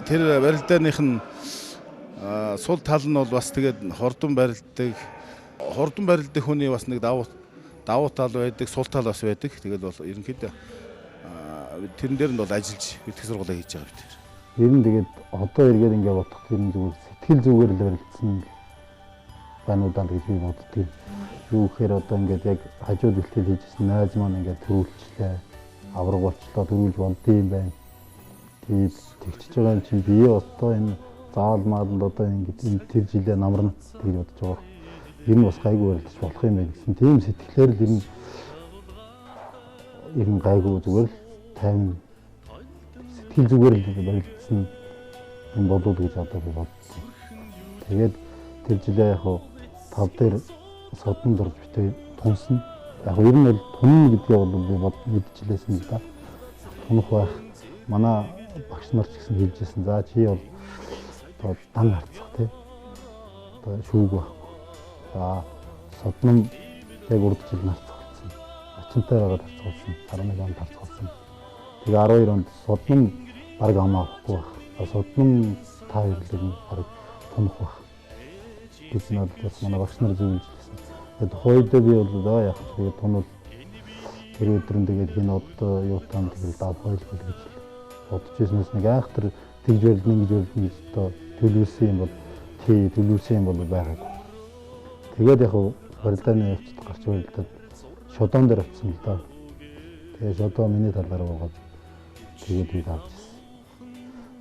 тэр барилдааных нь сул тал нь бол бас тэгээд хурдан барилдаг. Хурдан барилдаг хүний бас нэг давуу тал байдаг, сул тал бас байдаг. Тэгээд бол ерөнхийдөө тэрэн дээр нь бол ажиллаж бэлтгэх сургуулаа хийж байгаа бид. Ер нь тэгээд одоо эргээд ингээ бодох тэр нь зүгээр сэтгэл зүгээр л барилдсан бануудаа гэж би боддог. Юу гэхээр одоо ингээд яг хажууд бэлтгэл хийжсэн найз маань ингээд төрүүлчлээ, авраг болчлоо, төрүүлж болдсон юм байна. Тэгээд тэгчиж байгаа юм чинь би одоо энэ заал мааланд одоо ингээд энэ тэр жилээ намарна гэж бодож байгаа. Ер нь бас гайгүй барилдаж болох юм байна гэсэн тийм сэтгэлээр л ер нь гайгүй зүгээр л тайван сэтгэл зүгээр л барилдсан юм болов уу гэж одоо би бодсон. Тэгээд тэр жилээ яг тав дээр содон дурж битээ тунсан. Яг ер нь бол тунна гэдгээ бол би мэдчихлээсэн л да. Тунах байх. Манай багш нар ч гэсэн хэлжсэн. За чи бол одоо дан харцах тий. Одоо шүүг байхгүй. За содном яг урд жил нь харцуулсан. Начинтай байгаад харцуулсан. 11 онд харцуулсан. Тэгээ 12 онд содном баг амаа авахгүй байх. Содном та хоёрлыг нь баг тунах байх гэж надад бас манай багш нар зөвлөж хэлсэн. Тэгээд тухайдаа би бол за яг тэгээд тунал тэр өдөр нь тэгээд хин одоо юутаа тэгэл давх байлгүй гэж бодож ирснээс нэг анх тэр тэгж барилна ингэж барилна гэж одоо төлөвлөсөн юм бол тий төлөвлөсөн юм бол байгаагүй. Тэгээд яг барилдааны явцад гарч барилдаад шодон дээр очсон л доо. Тэгээд шодоо миний талаар буугаад тэгээд би авч ирсэн.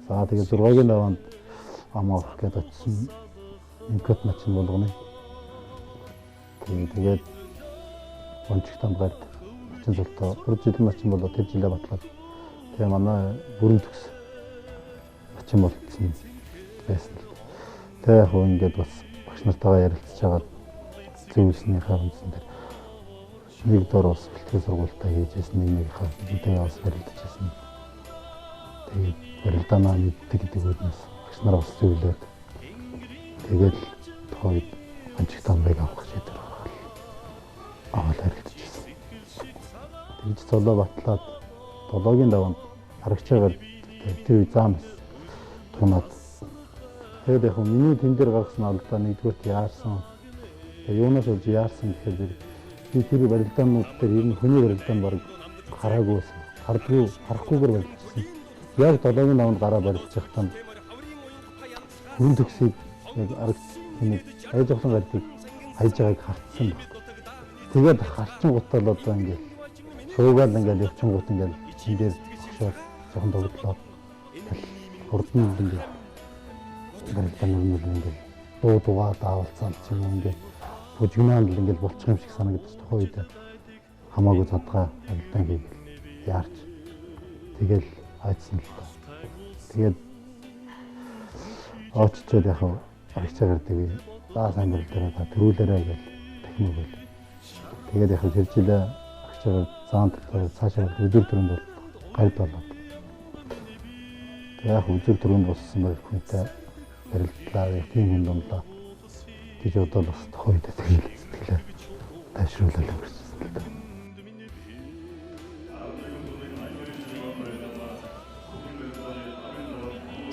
За тэгээд 6-гийн даваанд ам авах гээд очсон. Инкот начин болгоно. Тэгээд онцгой тамгарт начин золтоо урд жилийн начин болоо тэр жилээ батлаад тэгээ манай бүрэн төгс начин болцсон байсан л. Тэгээ яг хөө ингээд бас багш нартайгаа ярилцж хагаад зөвлөснийхээ үндсэн дээр нэг дор бас бэлтгэл сургуультаа хийжсэн, нэг нэгийнхээ хүнтэйгээ бас барилдаж байсан. Тэгээд барилдаанаа мэддэг гэдэг үднэс багш нар бас зөвлөөд тэгээд тухайн үед онцгой тамгыг авах шийдвэр гаргаад аваад харилцаж байсан. Тэгж цолоо батлаад долоогийн даванд харагчаагаар тэр үе зам тунаад. Тэгээд яг миний тэн дээр гаргасан алдаа нэгдүгürt яарсан. Тэгээд юунаас болж яарсан гэхээр би тэр барилдаанууд дээр ер нь хүний барилдаан баг хараагүй байсан. Хардгүй, харахгүйгээр барилдчихсан. Яг долоогийн даванд гараа барилдчих тань хүн төгсийг яг арга нэг аяж авсан гардыг хайж байгааг хартсан баг. Тэгээд харчин гутал одоо ингээд шуугаал ингээд явчин гут ингээд чин дээр огшоод жоохон догтлоо. Хурдан ингээд барилдаан нүрнэл ингээд дуу дугаа даавалцаал ч юм уу ингээд бүжигнаан л ингээд болчих юм шиг санагдаж тухайн үед хамаагүй задгаа барилдаан хийгээл яарч тэгэл айцсан л та. Тэгээд очичоод яг арагчаагаар тэгээ за сайн барилдаарай та төрүүлээрэй гэж дахин өгөөл. Тэгээд яг тэр жилээ арагчаагаар заан талаар цаашаа өдөр төрөнд бол гард болоод. Тэгээд яг өдөр төрөнд болсон байх хүнтэй барилдлаа яг тийм хүн дундлаа гэж одоо бас тухайн үед тэгэл сэтгэлээ тайвшруулаад өнгөрсөн л да.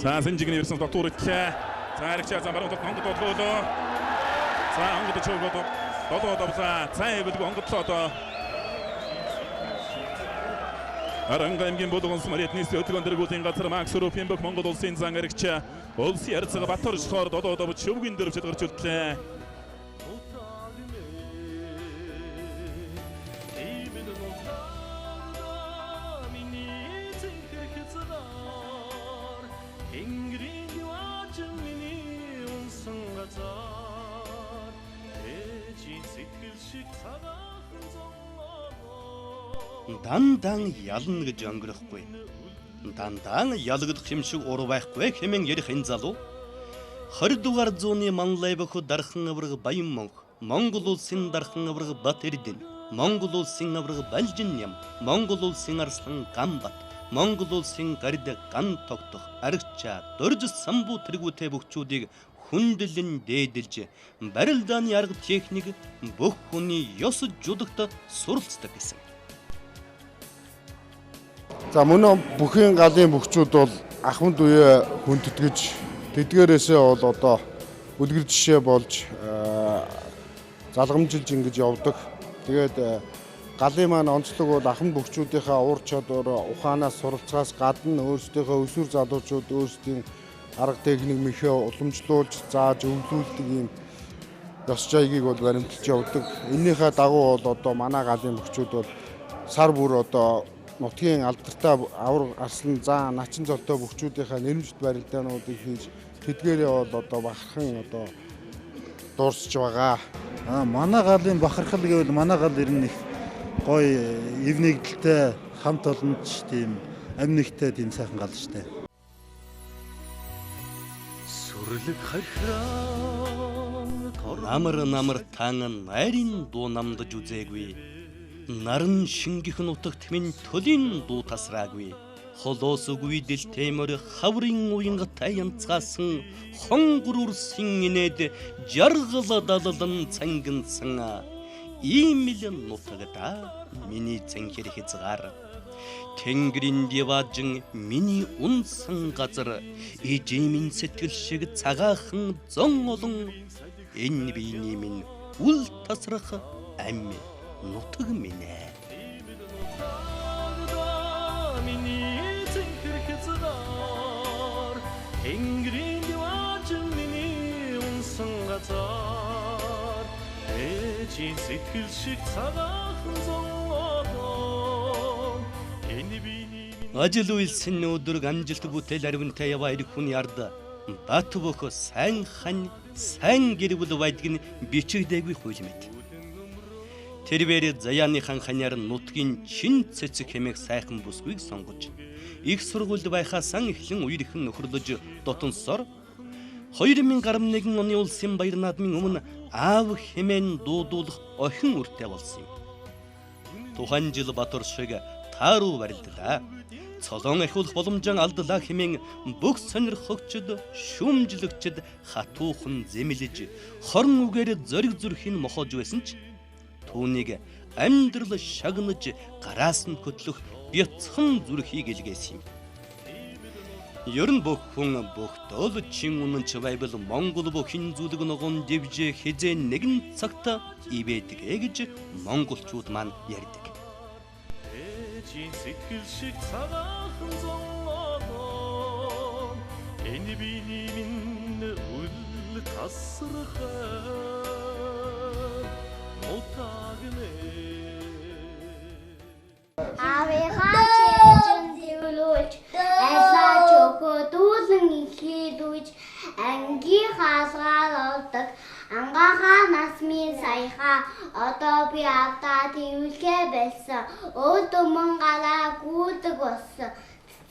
За Сэнжигний ирсэн дотор итлээ. За аригчаа за баруун талд онгод бодлоо. За онгод чөөгөөд долоо довлаа. За эвэлгүй онгодлоо одоо. Аранга аймгийн Булган сум Ариаднис хөдөлгөөн дэргүүлийн газар Макс Рупин бүх Монгол улсын зан аригч улсын ярилцлага Батор шохоор долоо дов шөвгийн дөрв шалгарч үлдлээ. Дандан ялна гэж өнгөрөхгүй. Дандан ялагдах юм шиг ур байхгүй хэмээн ярих энэ залуу 20 дугаар зууны Манлай бохо дархан авраг Баян Монх, Монгол улсын дархан авраг Бат Эрдэнэ, Монгол улсын авраг Балжин Ням, Монгол улсын арслан Ганбат, Монгол улсын гарид Ган тогтох, Аригчаа, Дорж самбуу тэргүүтэй бөхчүүдийг хүндлэн дээдэлж барилдааны арга техник бүх хүний ёс жудагт суралцдаг гэсэн. За мөн бүхийн галын бөхчүүд бол ахмад үе хүндэтгэж тэдгээрээсээ бол одоо үлгэр жишээ болж залгамжилж ингэж явдаг. Тэгээд галын маань онцлог бол ахмад бөхчүүдийнхээ ур чадвар, ухаанаас суралцахаас гадна өөрсдийнхөө өсвөр залуучууд өөрсдийн арга техник мэхээ уламжлуулж зааж өвлүүлдэг ийм ёс жаягийг бол баримталж явдаг. Эннийхээ дагуу бол одоо манай галын бөхчүүд бол сар бүр одоо нутгийн алдартай авраг арслан заа начин золтой бөхчүүдийнхээ нэрмжит барилдаануудыг хийж тэдгээрээ бол одоо бахархан одоо дуурсч байгаа. Манай галын бахархал гэвэл манай гал ер нь их гоё эв нэгдэлтэй хамт олонч тийм амь нэгтэй тийм сайхан гал штэ. Сүрлэг хархраа намар намар таан найрын дуу намдаж үзээгүй. Наран шингэх нутагт минь төлийн дуу тасраагүй. Холоос үгүй дэлтэмөр хаврын уянгатай янцгаасан хонгор үрсэн инээд жаргал даллан цангинсан ийм л нутагда миний цэнхэр хязгаар. Тэнгэрийн диваажин миний унсан газар ижимийн сэтгэл шиг цагаахан зон олон энэ биений минь үл тасрах ам нутаг минь ээ. Тэнгэрийн диваажин миний унсан газар ээжийн сэтгэл шиг цагаахан зон олон энэ биений ажил үйлсэн өдрөг амжилт бүтээл аривнтай яваа ирэх хүн ярд бат бөхө сайн хань сайн гэр бүл байдг нь бичигдээгүй хууль мэт. Тэрвэр заяаныхан ханиар нутгийн чин цэцэг хэмээх сайхан бүсгүйг сонгож их сургуульд байхаасан эхлэн үерхэн нөхөрлөж дотонсоор 2011 оны улсын баяр наадмын өмнө аав хэмээн дуудуулах охин үртэй болсон юм. Тухайн жил Батор шиг тааруу барилдлаа. Цолон ахиулах боломжоо алдлаа хэмээн бүх сонирхогчд, шүүмжлэгчд хатуухан зэмлэж, хорон үгээр зориг зүрхийг мохоож байсан ч түүнийг амьдрал шагнаж гараас нь хөтлөх бяцхан зүрхийг илгээсэн юм. Ер нь бүх хүн бөхтөл чин үнэнч байвал Монгол бүхэн зүлэг ногоон дэвжээ хизээ нэгэн цагт ивэдгээ гэж монголчууд маань ярьдаг. Ээжийн сэтгэл шиг цагаахан зон олон энэ биений минь үл тасрах нутаг нэ. Аавынхаа чэйжин зэвлүүлж, айлаа чөхөдүүлэн ихэлүүж, ангийн хаалгаар олдог, ангахаа насмын саяхаа одоо би авдаа тэвлэхээ болсон, өвд өмнө гараа гүйдэг болсон,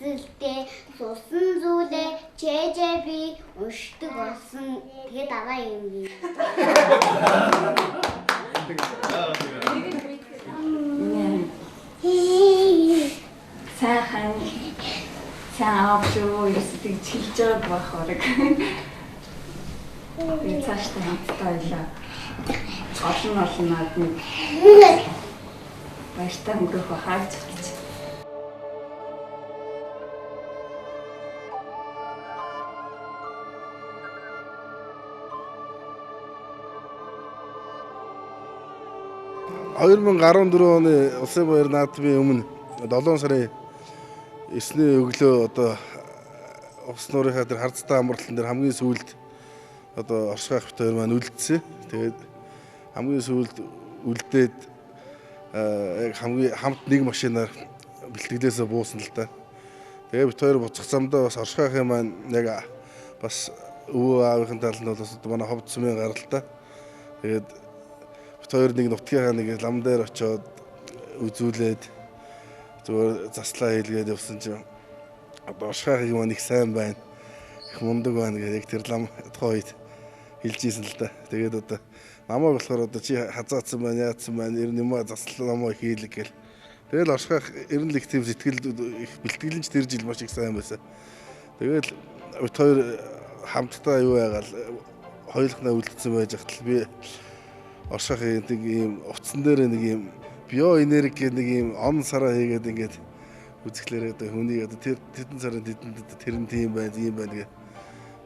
цэцэлтэй сусан зүйлээ чэйжээ би уншдаг болсон. Тэгээ дараа юм би. Сайхан сайн аав шүү ерөөсөө тэгж хэлж байгааг байх бараг. Би цаашдаа хамтдаа байлаа. Олон олон наадмыг баяртай өнгөрөх байхаа гэж бодож. 2014 оны Улсын баяр наадмын өмнө 7 сарын 9-ний өглөө одоо Увс нуурынхаа тэр харцтай амралтан дээр хамгийн сүүлд одоо Оршихуй ах бит хоёр маань үлдсэн. Тэгээд хамгийн сүүлд үлдээд яг хамгийн хамт нэг машинаар бэлтгэлээсээ буусан л да. Тэгээ бит хоёр буцах замдаа бас Оршихуй ахын маань яг бас өвөө аавынхын талд нь бол бас манай ховд сумын гаралтай. Тэгээд бит хоёр нэг нутгийнхаа нэг лам дээр очиод үзүүлээд зүгээр заслаа хийлгээд явсан чинь одоо Оршихуй ахын маань их сайн байна, их мундаг байна гэж яг тэр лам тухайн үед хэлж ийсэн л да. Тэгээд одоо намайг болохоор одоо чи хазаацсан байна, яатсан байна, ер нь юм заслаа намайг хийлэг гэл. Тэгэл Оршихуй ах ер нь л их тийм сэтгэл их бэлтгэлэнч тэр жил маш их сайн байсан. Тэгэл бит хоёр хамтдаа юу яагаал хоёулахнаа үлдсэн байж хатал би Оршихуйн нэг ийм утсан дээр нэг ийм биоэнерги нэг ийм он сараа хийгээд ингээд үзэхлээр одоо хүнийг одоо тэр тэдэн сарын тэдэнд тэр нь тийм байна, ийм байна гэх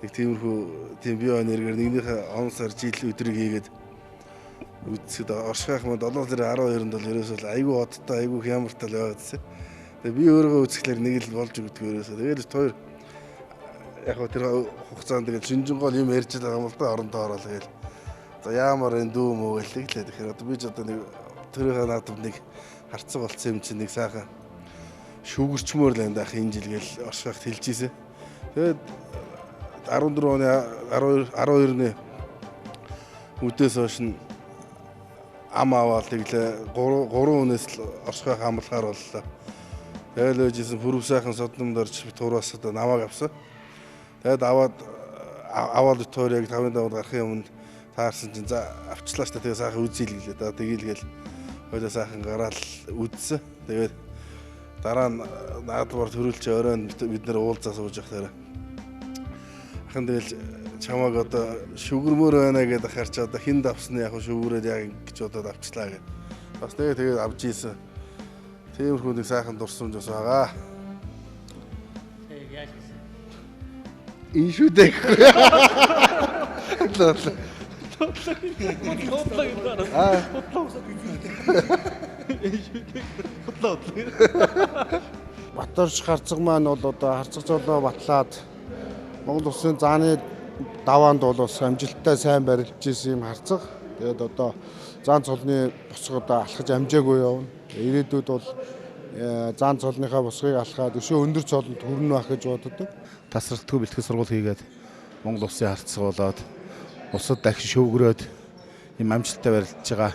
нэг тиймэрхүү тийм биоэнергиэр нэгнийхээ он сар жил өдрийг хийгээд үзэхэд Оршихуй ах маань 7 сарын 12-нд бол ерөөсөө айгүй одтой, айгүй хямартай л байгаадсэн. Тэгээ би өөрийгөө үзэхлээр нэг л болж өгдөг ерөөсөө. Тэгэл хоёр яг хөө тэр хугацаанд тэгэл шинжин гол юм ярьж байгаа юм л да, орондоо ороод тэгэл. За яамар энэ дүү мөө гэлээ лээ. Тэгэхээр одоо би ч одоо нэг тэрийнхээ наадамд нэг харцаг болцсон юм чинь нэг сайхан шүүгэрчмөр л энэ дах энэ жил гэл Оршихуй ахт хэлж ийсэн. Тэгээд 14 оны 12-ны үдээс хойш нь ам аваад тэглээ 3 хүнээс л Оршихуй ах амлахаар боллоо. Тэгэл байж исэн пүрэв сайхан содномд орж бит тураас одоо намайг авсан. Тэгээд аваад бит хоёр яг 5-ын даваад гарахын өмнө таарсан чинь за авчлаа штэ, тэгээ сайхан үзье л гэлээ. Да тэгэл гээл хоёлаа сайхан гараал үзсэн. Тэгээд дараа нь наадмаар төрүүлч оройн бид нэр уулзаа сууж явах дээр ахын тэгэл чамааг одоо шүгэрмөр байна гэдэг ахаар чи одоо хинд авсан яг шүгүрээд яг ингэж бодоод авчлаа гэд. Бас тэгээд авч ийсэн. Тиймэрхүү нэг сайхан дурсамж бас байгаа. Тэгээд яаж хийсэн? Энэ шүү дээ. Баторш харцаг маань бол одоо харцаг золоо батлаад Монгол улсын зааны даваанд бол бас амжилттай сайн барилж исэн юм харцаг. Тэгээд одоо зан цолны босго одоо алхаж амжаагүй явна. Ирээдүйд бол зан цолныхаа босгыг алхаад өшөө өндөр цолонд хүрнэ байх гэж боддог. Тасралтгүй бэлтгэл сургууль хийгээд Монгол улсын харцаг болоод улсад дахин шөвгөрөөд юм амжилттай барилж байгаа.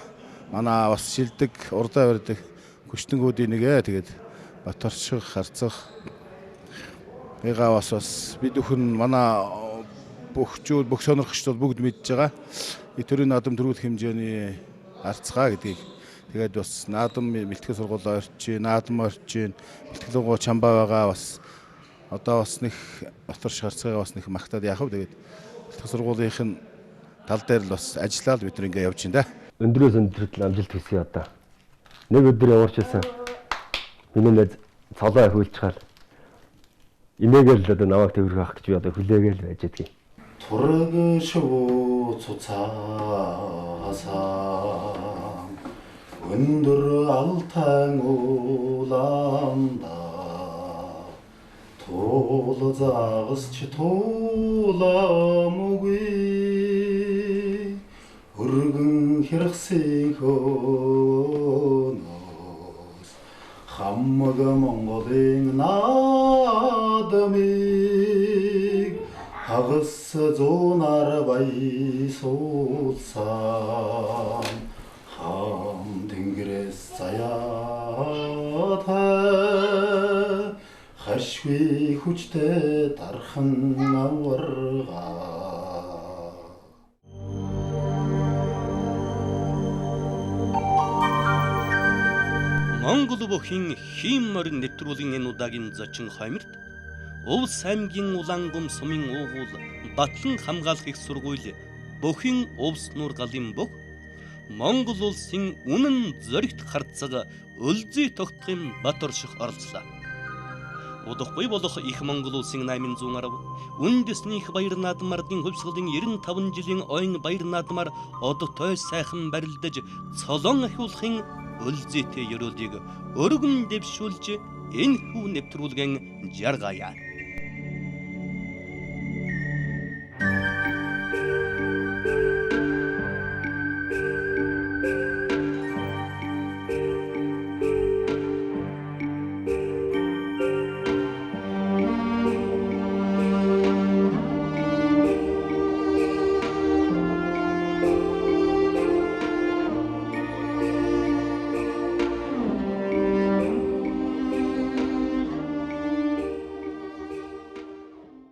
Манай бас шилдэг, урдаа барьдаг хүчтэнгүүдийн нэг тэгээд Баторших харцах эгаа бас бид бүхэн манай бөхчүүд, бүх сонирхогчдод бүгд мэдж байгаа. Төрийн наадам төрүүлэх хэмжээний харцгаа гэдгийг тэгээд бас наадам бэлтгэл сургуулаа орчин, наадам орчин, бэлтгэл гоо чамбаа байгаа бас одоо бас нэг Баторших харцгаа бас нэг магтаад яах вэ? Тэгээд бэлтгэл сургуулийнх нь тал дээр л бас ажиллаад бид нар ингээ явж байна да. Өндрөөс өндөрт л амжилт хүсье одоо. Нэг өдөр явуулж байсан. Миний найз цолоо хөлж хал. Инээгээл л одоо намайг тэрх авах гэж би одоо хүлээгээл байж байдгийг. Тураг шувуу цуцаасан өндөр алтан улаанда туул загасч тууламгүй өргөн хэрхсийн хөнөөс хамаг Монголын наадмыг хагас зуунаар баясуулсан хам тэнгэрээс заяатай хашгүй хүчтэй дархан аварга. Монгол бүхийн хийм морин нэвтрүүлгийн энэ удаагийн зочин хойморт Увс аймгийн Улаангум сумын уугуул батлан хамгаалах их сургууль бүхийн Увс нуур галын бүх Монгол улсын үнэн зоригт харцаг өлзий тогтхын Баторших оролцлоо. Удахгүй болох их Монгол улсын 810 үндэсний их баяр наадмардын хувьсгалын 95 жилийн ойн баяр наадмаар одтой сайхан барилдаж цолон ахиулахын өлзийтэй ёроолыг өргөн дэвшүүлж энэхүү нэвтрүүлгэн жаргая.